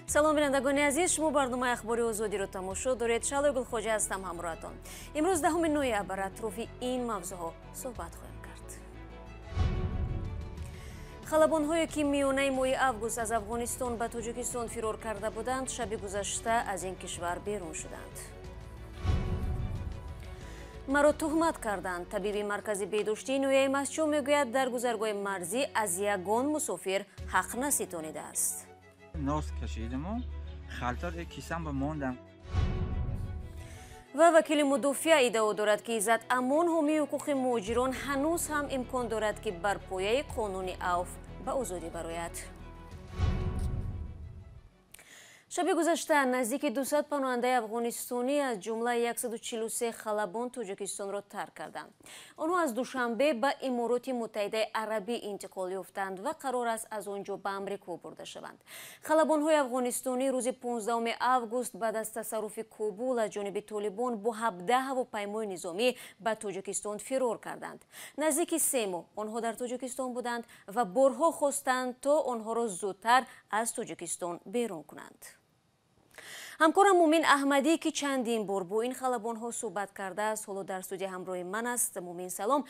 Салом бинандагони азиз, шумо барномаи ахбори озодиро тамошо доред. Шалои Гулхоҷа ҳастам ҳамроҳатон. Имрӯз 10 ноябр атрофи ин мавзӯъҳо суҳбат хоҳем кард. Халабонҳое ки миёнаи моҳи август аз Афғонистон ба Тоҷикистон фирор карда буданд, шаби гузашта аз ин кишвар берун шуданд. Маро туҳмат карданд. Табиби маркази беҳдоштии ноҳияи Мастчоҳ мегӯяд, дар гузаргоҳи марзӣ аз ягон мусофир ҳақ наситонидааст. Нос кашидиму халтор кисам ба мондам. Ва вакили мудофиа иддао дорад, ки Иззат Амон, ҳомии ҳуқуқи муҳоҷирон, ҳанӯз ҳам имкон дорад, ки бар пояи қонуни авф ба озодӣ барояд. Шаби гузашта наздики 200 паноҳандаи афғонистонӣ аз ҷумла 143 халабон Тоҷикистонро тарк карданд. Онҳо аз Душанбе ба Имороти Муттаҳидаи Арабӣ интиқол ёфтанд ва қарор аст аз он ҷо ба Амрико бурда шаванд. Халабонҳои афғонистонӣ рӯзи 15 август баъд аз тасарруфи Кобул аз ҷониби Толибон бо 17 ҳавопаймои низомӣ ба Тоҷикистон фирор карданд. Наздики 3 моҳ онҳо дар Тоҷикистон буданд ва борҳо хостанд, то онҳоро зудтар аз Тоҷикистон берун кунанд. Ҳамкорам Мумин Аҳмадӣ, ки чандин бор бо ин халабонҳо суҳбат кардааст, ҳоло дар студия ҳамроҳи ман аст. Мумин, салом.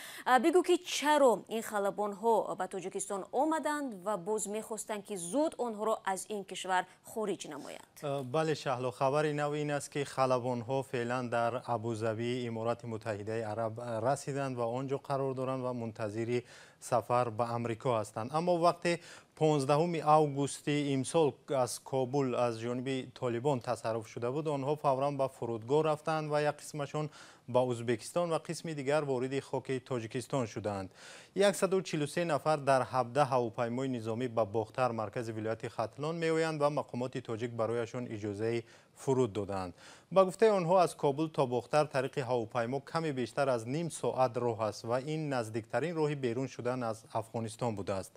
Бигӯ, ки чаро ин халабонҳо ба Тоҷикистон омаданд ва боз мехостанд, ки зуд онҳоро аз ин кишвар хориҷ намоянд? Бале, Шаҳло, хабари нав ин аст, ки халабонҳо феълан дар Абузабии Иморати Муттаҳидаи Араб расиданд ва он ҷо қарор доранд ва мунтазири сафар ба Амрико ҳастанд. Аммо вақте 15 августи имсол аз Кобул аз ҷониби Толибон тасарруф шуда буд, онҳо фавран ба фурудгоҳ рафтанд ва як қисмашон ба Ӯзбекистон ва қисми дигар вориди хоки Тоҷикистон шуданд. 143 нафар дар 17 ҳавопаймои низомӣ ба Бохтар, маркази вилояти Хатлон меоянд ва мақомоти тоҷик барояшон иҷозаи фуруд доданд. Ба гуфтаи онҳо, аз Кобул то Бохтар тариқи ҳавопаймо каме бештар аз ним соат роҳ аст ва ин наздиктарин роҳи берун шудан аз Афғонистон будааст.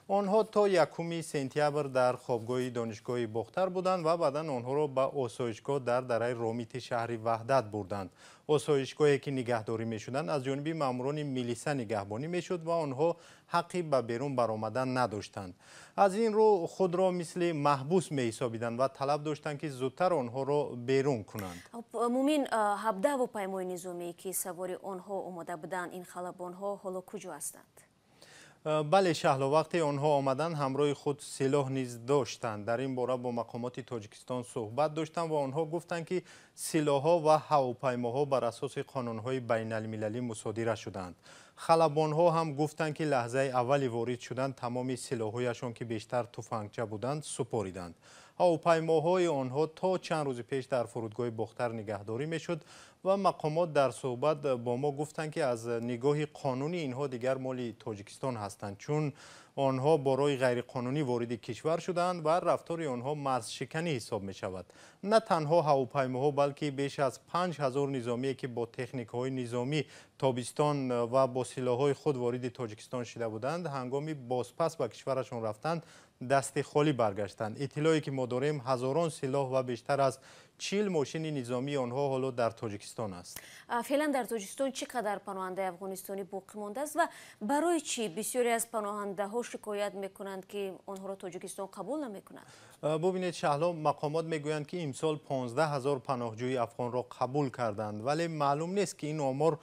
Онҳо то 1 сентябр дар хобгоҳи донишгоҳи Бохтар буданд ва баъдан онҳоро ба осоишгоҳ дар дараи Ромити шаҳри Ваҳдат бурданд. Осоишгоҳе ки нигаҳдорӣ мешуданд, аз ҷониби маъмурони милиса нигаҳбонӣ мешуд ва онҳо ҳаққи ба берун баромадан надоштанд. Аз ин рӯ худро мисли маҳбус меҳисобиданд ва талаб доштанд, ки зудтар онҳоро берун кунанд. Мумин, 17 ҳавопаймои низомие ки савори онҳо омода буданд, ин халабонҳо ҳоло куҷо ҳастанд? Бале, Шаҳло, вақте онҳо омаданд, ҳамроҳи худ силоҳ низ доштанд. Дар ин бора бо мақомоти Тоҷикистон суҳбат доштанд ва онҳо гуфтанд, ки силоҳҳо ва ҳавопаймоҳо бар асоси қонунҳои байналмилалӣ мусодира шуданд. Халабонҳо ҳам гуфтанд, ки лаҳзаи аввали ворид шудан тамоми силоҳҳояшон, ки бештар туфангча буданд, супориданд. Ҳавопаймоҳои онҳо то чанд рӯзи пеш дар фурудгоҳи Бохтар нигаҳдорӣ мешуд ва мақомот дар суҳбат бо мо гуфтанд, ки аз нигоҳи қонунӣ инҳо дигар моли Тоҷикистон ҳастанд, чун онҳо бо роҳи ғайриқонунӣ вориди кишвар шуданд ва рафтори онҳо марзшиканӣ ҳисоб мешавад. На танҳо ҳавопаймоҳо, балки беш аз 5000 низомие, ки бо техникаҳои низомӣ тобистон ва бо силоҳҳои худ вориди Тоҷикистон шида буданд, ҳангоми бозпас ба кишварашон рафтанд, дасти холӣ баргаштанд. Иттилое ки мо дорем, ҳазорон силоҳ ва бештар аз 40 мошини низомии онҳо ҳоло дар Тоҷикистон аст. Феълан дар Тоҷикистон чӣ қадар паноҳандаи афғонистонӣ боқӣ мондааст ва барои чӣ бисёре аз паноҳандаҳо шикоят мекунанд, ки онҳоро Тоҷикистон қабул намекунад? Бубинед, Шаҳло, мақомот мегӯянд, ки имсол 15 ҳазор паноҳҷӯи афғонро қабул карданд, вале маълум нест, ки ин омор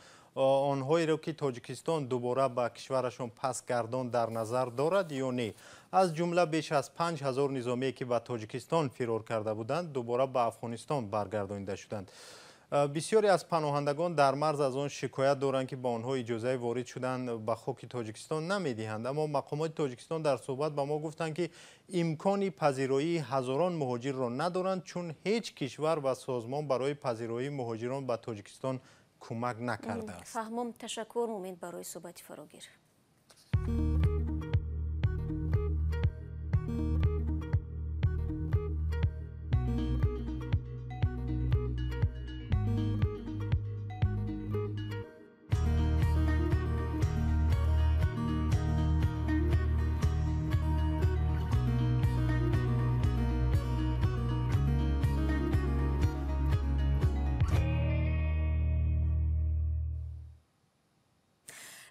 онҳоеро, ки Тоҷикистон дубора ба кишварашон пас гардон, дар назар дорад ё не. Аз ҷумла беш аз 5000 низомие, ки ба Тоҷикистон фирор карда буданд, дубора ба Афғонистон баргардонида шуданд. Бисёре аз паноҳандагон дар марз аз он шикоят доранд, ки ба онҳо иҷозаи ворид шудан ба хоки Тоҷикистон намедиҳанд. Аммо мақомоти Тоҷикистон дар суҳбат ба мо гуфтанд, ки имкони пазироии ҳазорон муҳоҷирро надоранд, чун ҳеҷ кишвар ва созмон барои пазироии муҳоҷирон ба Тоҷикистон кӯмак накардааст. Фаҳмом. Ташаккур, Мумин, барои суҳбати фарогир.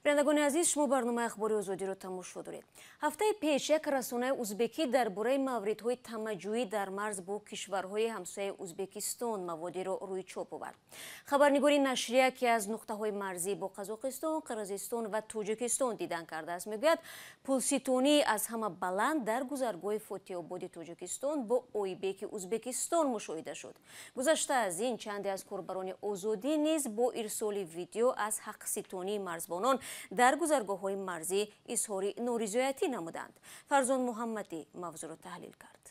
Бинандагони азиз, шумо барномаи Ахбори Озодиро тамошо доред. Ҳафтаи пеш як расонаи узбекӣ дар бораи мавридҳои тамаъҷӯӣ дар марз бо кишварҳои ҳамсояи Узбекистон маводеро рӯи чоп овард. Хабарнигори нашрия, ки аз нуқтаҳои марзӣ бо Қазоқистон, Қирғизистон ва Тоҷикистон дидан кардааст, мегӯяд, пулситонӣ аз ҳама баланд дар гузаргоҳи Фотиободи Тоҷикистон бо Ойбеки Узбекистон мушоҳида шуд. Гузашта аз ин, чанде аз корбарони Озодӣ низ бо ирсоли видео аз ҳақситонии марзбонон дар гузаргоҳҳои марзӣ изҳори норизоятӣ намуданд. Фарзон Муҳаммадӣ мавзӯъро таҳлил кард.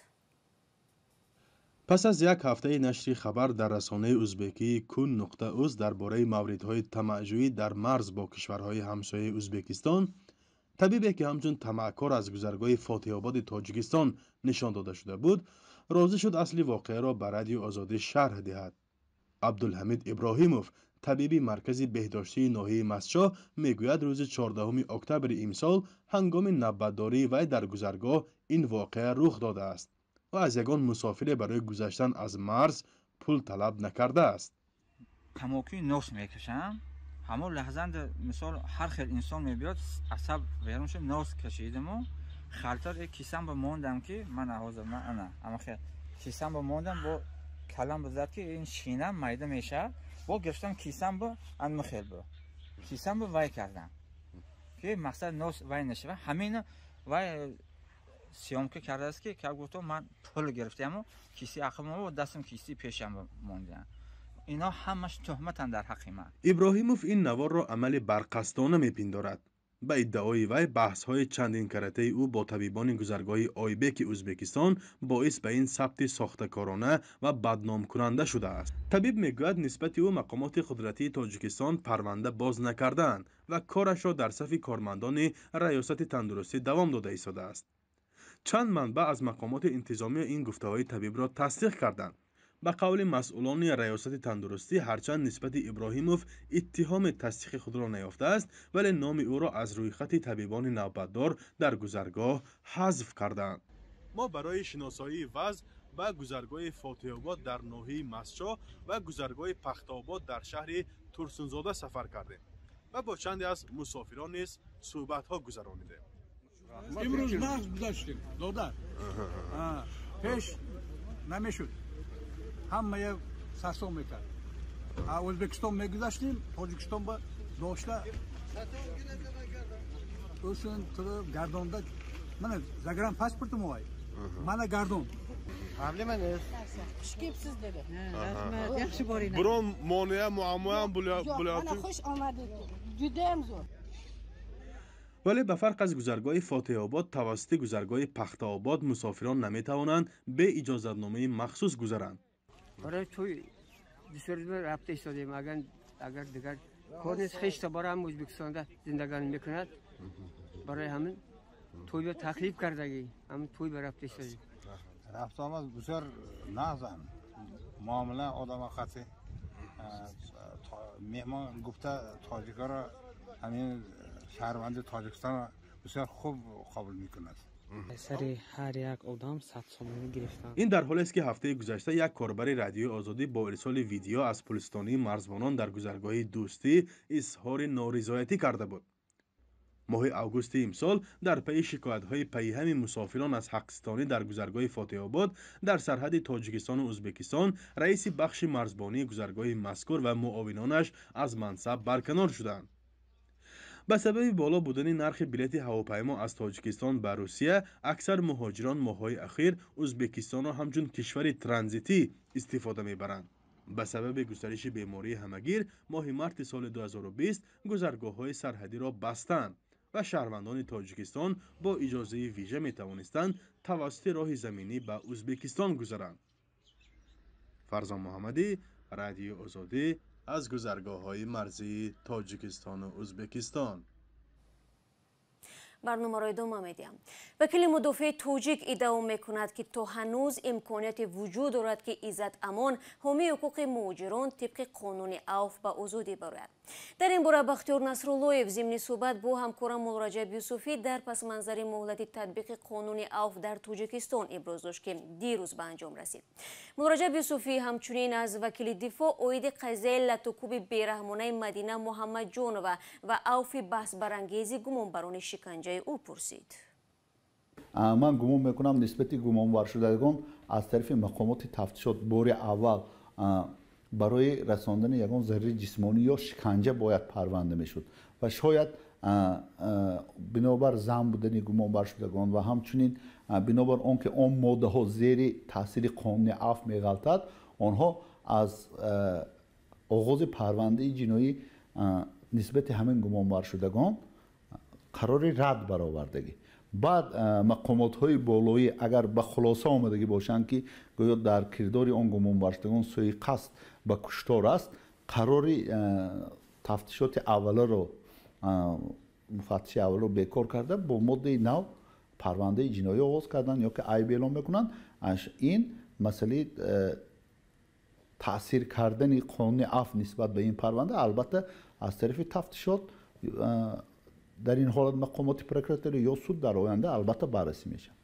Пас аз як ҳафтаи нашри хабар дар расонаи узбекии Кун нуқта уз дар бораи мавридҳои тамаъҷӯӣ дар марз бо кишварҳои ҳамсояи Узбекистон, табибе, ки ҳамчун тамаъкор аз гузаргоҳи Фотиҳободи Тоҷикистон нишон дода шуда буд, розӣ шуд асли воқеаро ба Радиои Озодӣ шарҳ диҳад. Абдулҳамид Иброҳимов, табиби маркази беҳдоштии ноҳияи Мастчоҳ, мегӯяд, рӯзи 14 октябри имсол ҳангоми навбатдории вай дар гузаргоҳ ин воқеа рух додааст ва аз ягон мусофире барои гузаштан аз марз пул талаб накардааст. Тамокуи нос мекашам. Ҳамон лаҳзанда, мисол, ҳар хел инсон мебиёд, асаб вайрон шуд, нос кашидиму халтар кисам ба мондам, ки ман ҳозир ман ана ама хел кисам ба мондам, бо калам бизад, ки ин шинам майда мешавад. Бо гирифтам кисам, бо анма хел бо кисам бо вай кардам, ки мақсад нос вай нашава. Ҳамина вай съёмка кардааст, ки как гуфтам, ман пул гирифтаму киси ақибам, дастам киси пешам мондам. Ино ҳамаш туҳматанд дар ҳаққи ман. Иброҳимов ин наворро амали барқасдона мепиндорад. Ба иддаои вай, баҳсҳои чандинкаратаи ӯ бо табибони гузаргоҳи Ойбеки Узбекистон боис ба ин сабти сохтакорона ва бадномкунанда шудааст. Табиб мегӯяд, нисбати ӯ мақомоти қудратии Тоҷикистон парванда боз накардаанд ва корашро дар сафи кормандони Раёсати тандурустӣ давом дода истодааст. Чанд манбаъ аз мақомоти интизомия ин гуфтаҳои табибро тасдиқ карданд. Ба қавли масъулони Раёсати тандурустӣ, ҳарчанд нисбати Иброҳимов иттиҳоми тасдиқи худро наёфтааст, вале номи ӯро аз рӯйхати табибони навбатдор дар гузаргоҳ ҳазф карданд. Мо барои шиносоии вазъ ба гузаргоҳи Фотиҳобод дар ноҳияи Мастчоҳ ва гузаргоҳи Пахтаобод дар шаҳри Турсунзода сафар кардем ва бо чанде аз мусофирон низ суҳбатҳо гузаронидем. Имрӯз нағз гузаштем, додар. Пеш намешуд, ҳамая сарсон мекард. Ӯзбекистон мегузаштем, Тоҷикистон ба дошта ӯшун туриб гардонда, мана загранпаспортим вай мана гардон. Проблема нест. Xush kelibsiz dedi. Rahmat, yaxshi boringlar. Biron монеа, муаммоам bo'lyapti? Mana, xush omadingiz. Judayam zo'r. Вале ба фарқ аз гузаргоҳи Фотиҳобод, тавассути гузаргоҳи Пахтаобод мусофирон наметавонанд бе иҷозатномаи махсус гузаранд. Барои тӯй бисёр рафта истодем. Агар дигар кор нест, хешта бора ҳам Ӯзбекистонда зиндагонӣ мекунад, барои ҳамин тӯйба таклиф кардагӣ, ҳамин тӯйба рафта истодем. Рафту омад бисёр нағзам, муомила одама қати меҳмон гуфта, тоҷикаро, ҳамин шаҳрванди Тоҷикистонро бисёр хуб қабул мекунад. Сари ҳар як одам 100 сомонӣ гирифтанд. Ин дар ҳолест, ки ҳафтаи гузашта як корбари Радиои Озодӣ бо ирсоли видео аз пулситонии марзбонон дар гузаргоҳи Дӯстӣ изҳори норизоятӣ карда буд. Моҳи августи имсол дар пайи шикоятҳои пайҳами мусофирон аз ҳақситонӣ дар гузаргоҳи Фотиҳобод дар сарҳади Тоҷикистону Узбекистон, раиси бахши марзбонии гузаргоҳи мазкур ва муовинонаш аз мансаб барканор шуданд. Ба сабаби боло будани нархи билети ҳавопаймо аз Тоҷикистон ба Русия, аксар муҳоҷирон моҳҳои ахир Узбекистонро ҳамчун кишвари транзитӣ истифода мебаранд. Ба сабаби густариши бемории ҳамагир, моҳи марти соли 2020 гузаргоҳҳои сарҳадиро бастанд ва шаҳрвандони Тоҷикистон бо иҷозаи вижа метавонистанд тавассути роҳи заминӣ ба Узбекистон гузаранд. Фарзон Муҳаммадӣ, Радиои Озодӣ, аз гузаргоҳҳои марзии Тоҷикистону Узбекистон. Барномаро идома медиҳам. Вакили мудофеи тоҷик иддао мекунад, ки то ҳанӯз имконияте вуҷуд дорад, ки Иззат Амон, ҳомии ҳуқуқи муҳоҷирон, тибқи қонуни авф ба озодӣ барояд. Дар ин бора Бахтиёр Насруллоев зимни суҳбат бо ҳамкорам Муллораҷаб Юсуфӣ дар пасманзари муҳлати татбиқи қонуни авф дар Тоҷикистон иброз дошт, ки дирӯз ба анҷом расид. Муллораҷаб Юсуфӣ ҳамчунин аз вакили дифоъ оиди қазияи латукӯби бераҳмонаи Мадина Муҳаммадҷонова ва авфи баҳсбарангези гумонбарони шиканҷаи ӯ пурсид. Ман гумон мекунам, нисбати гумонбаршудагон аз тарафи мақомоти тафтишот бори аввал барои расондани ягон зарари ҷисмонӣ ё шиканҷа бояд парванда мешуд ва шояд бинобар зан будани гумонбаршудагон ва ҳамчунин бинобар он ки он моддаҳо зери таъсири қонуни афв меғалтад, онҳо аз оғози парвандаи ҷиноӣ нисбати ҳамин гумонбаршудагон қарори рад баровардагӣ. Баъд мақомотҳои болоӣ агар ба хулоса омадагӣ бошанд, ки гӯё дар кирдори он гумонбаршудагон суиқасд ба куштор аст, қарори тафтишоти авваларо, муфаттиши аввалро бекор карда, бо моддаи нав парвандаи ҷиноӣ оғоз карданд ё ки айб эълон мекунанд. Ин масъалаи таъсир кардани қонуни афв нисбат ба ин парванда албатта аз тарафи тафтишот, дар ин ҳолат мақомоти прокуратура ё суд дар оянда албатта баррасӣ мешавад.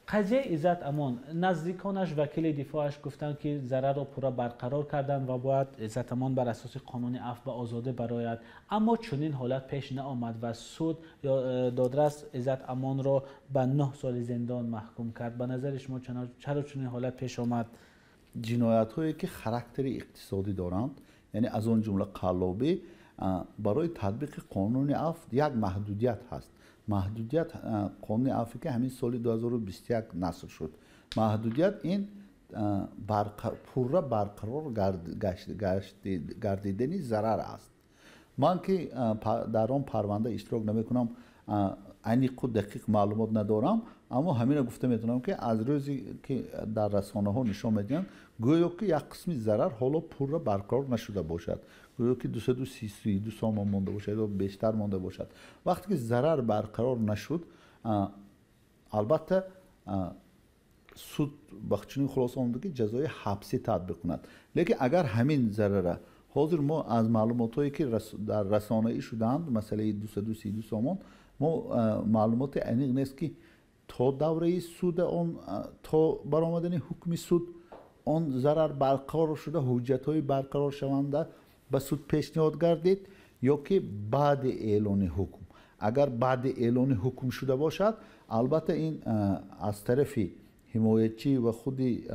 Қазияи Иззат Амон, наздиконаш, вакили дифоъаш гуфтанд, ки зарарро пурра барқарор карданд ва бояд Иззат Амон бар асоси қонуни афв ба озодӣ барояд. Аммо чунин ҳолат пеш наомад ва суд ё додрас Иззат Амонро ба 9 соли зиндон маҳкум кард. Ба назари шумо чаро чунин ҳолат пеш омад? Ҷиноятҳое ки характери иқтисодӣ доранд, яъне аз он ҷумла қаллобӣ, барои татбиқи қонуни афв як маҳдудият ҳаст. Маҳдудият қонуни афве ки ҳамин соли 2021 наср шуд. Маҳдудият ин пурра барқарор гардидани зарар аст. Ман ки дар он парванда иштирок намекунам, аниқу дақиқ маълумот надорам, аммо ҳаминро гуфта метавонам, ки аз рӯзе ки дар расонаҳо нишон медиҳанд, гӯё ки як қисми зарар ҳоло пурра барқарор нашуда бошад, гӯё ки 232 сомон монда бошад ё бештар монда бошад. Вақте ки зарар барқарор нашуд, албатта суд ба чунин хулоса омада, ки ҷазои ҳабсӣ татбиқ кунад. Лекин агар ҳамин зарара ҳозир мо аз маълумотҳое ки дар расонаӣ шудаанд, масъалаи 232 сомон, мо маълумоти аниқ нест, ки то давраи суда он, то баромадани ҳукми суд он зарар барқарор шуда, ҳуҷҷатҳои барқароршаванда ба суд пешниҳод гардид ё ки баъди эълони ҳукм. Агар баъди эълони ҳукм шуда бошад, албатта ин аз тарафи ҳимоятчӣ ва худи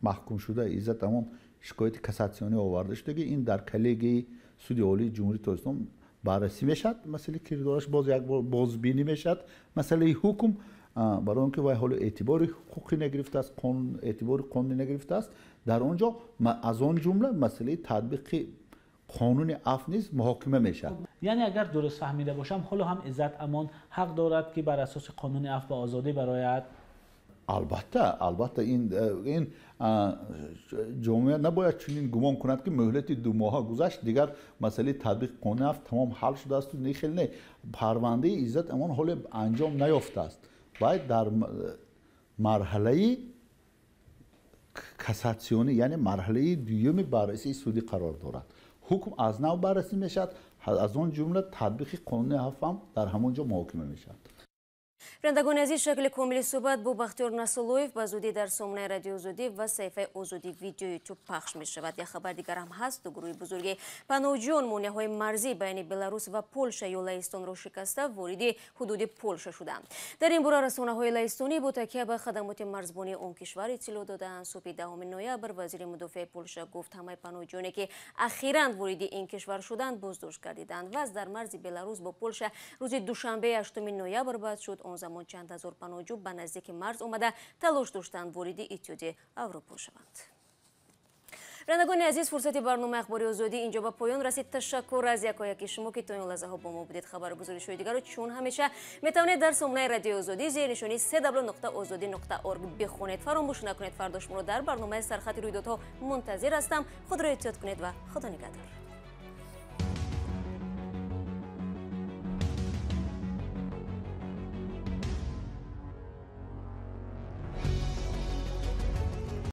маҳкумшуда Иззат Амон шикояти кассатсионӣ оварда шуда, ки ин дар коллегияи суди олии Ҷумҳурии Тоҷикистон баррасӣ мешавад. Масъалаи кирдораш боз як бор бозбинӣ мешавад. Масъалаи ҳукм, барои он ки вай ҳоло эътибори ҳуқуқӣ нагирифтааст, эътибори қонунӣ нагирифтааст, дар он ҷо аз он ҷумла масъалаи татбиқи қонуни афв низ муҳокима мешавад. Яъне агар дуруст фаҳмида бошам, ҳоло ҳам Иззат Амон ҳақ дорад, ки бар асоси қонуни афв ба озодӣ барояд? Албатта, албатта, ин ҷомеа набояд чунин гумон кунад, ки муҳлати 2 моҳа гузашт, дигар масъалаи татбиқи қонуни афв тамом ҳал шудааст. Не, хеле не. Парвандаи Иззат Амон ҳоле анҷом наёфтааст, вай дар марҳалаи кассатсионӣ, яъне марҳалаи дуюми баррасии судӣ қарор дорад. Ҳукм аз нав баррасӣ мешавад, аз он ҷумла татбиқи қонуни афв ҳам дар ҳамон ҷо муҳокима мешавад. Бинандагони азиз, шакли комили суҳбат бо Бахтиёр Насруллоев ба зудӣ дар сомонаи Радиои Озодӣ ва саҳифаи Озодӣ Видео Ютуб пахш мешавад. Як хабар дигар ҳам ҳаст. Ду гурӯҳи бузурги паноҳҷӯён монеаҳои марзӣ байни Беларус ва Полша ё Лаҳистонро шикаста, вориди ҳудуди Полша шуданд. Дар ин бора расонаҳои лаҳистонӣ бо такя ба хадамоти марзбонии он кишвар иттилоъ додаанд. Субҳи 10 ноябр вазири мудофиаи Полша гуфт, ҳамаи паноҳҷӯёне ки ахиран вориди ин кишвар шуданд, боздошт гардиданд. Вазъ дар марзи Беларус бо Полша рӯзи душанбе 8 ноябр бад шуд. Он замон чанд ҳазор паноҳҷӯ ба наздики марз омада, талош доштанд вориди Иттиҳоди Аврупо шаванд. Бинандагони азиз, фурсати барномаи Ахбори Озодӣ инҷо ба поён расид. Ташаккур аз якояки шумо, ки то ин лаҳзаҳо бо мо будед. Хабару гузоришҳои дигарро чун ҳамеша метавонед дар сомонаи Радиои Озодӣ зери нишони cw.ozodi.org бихонед. Фаромӯш накунед, фардо шуморо дар барномаи Сархати рӯйдодҳо мунтазир ҳастам. Худро эҳтиёт кунед ва Худо нигаҳдор.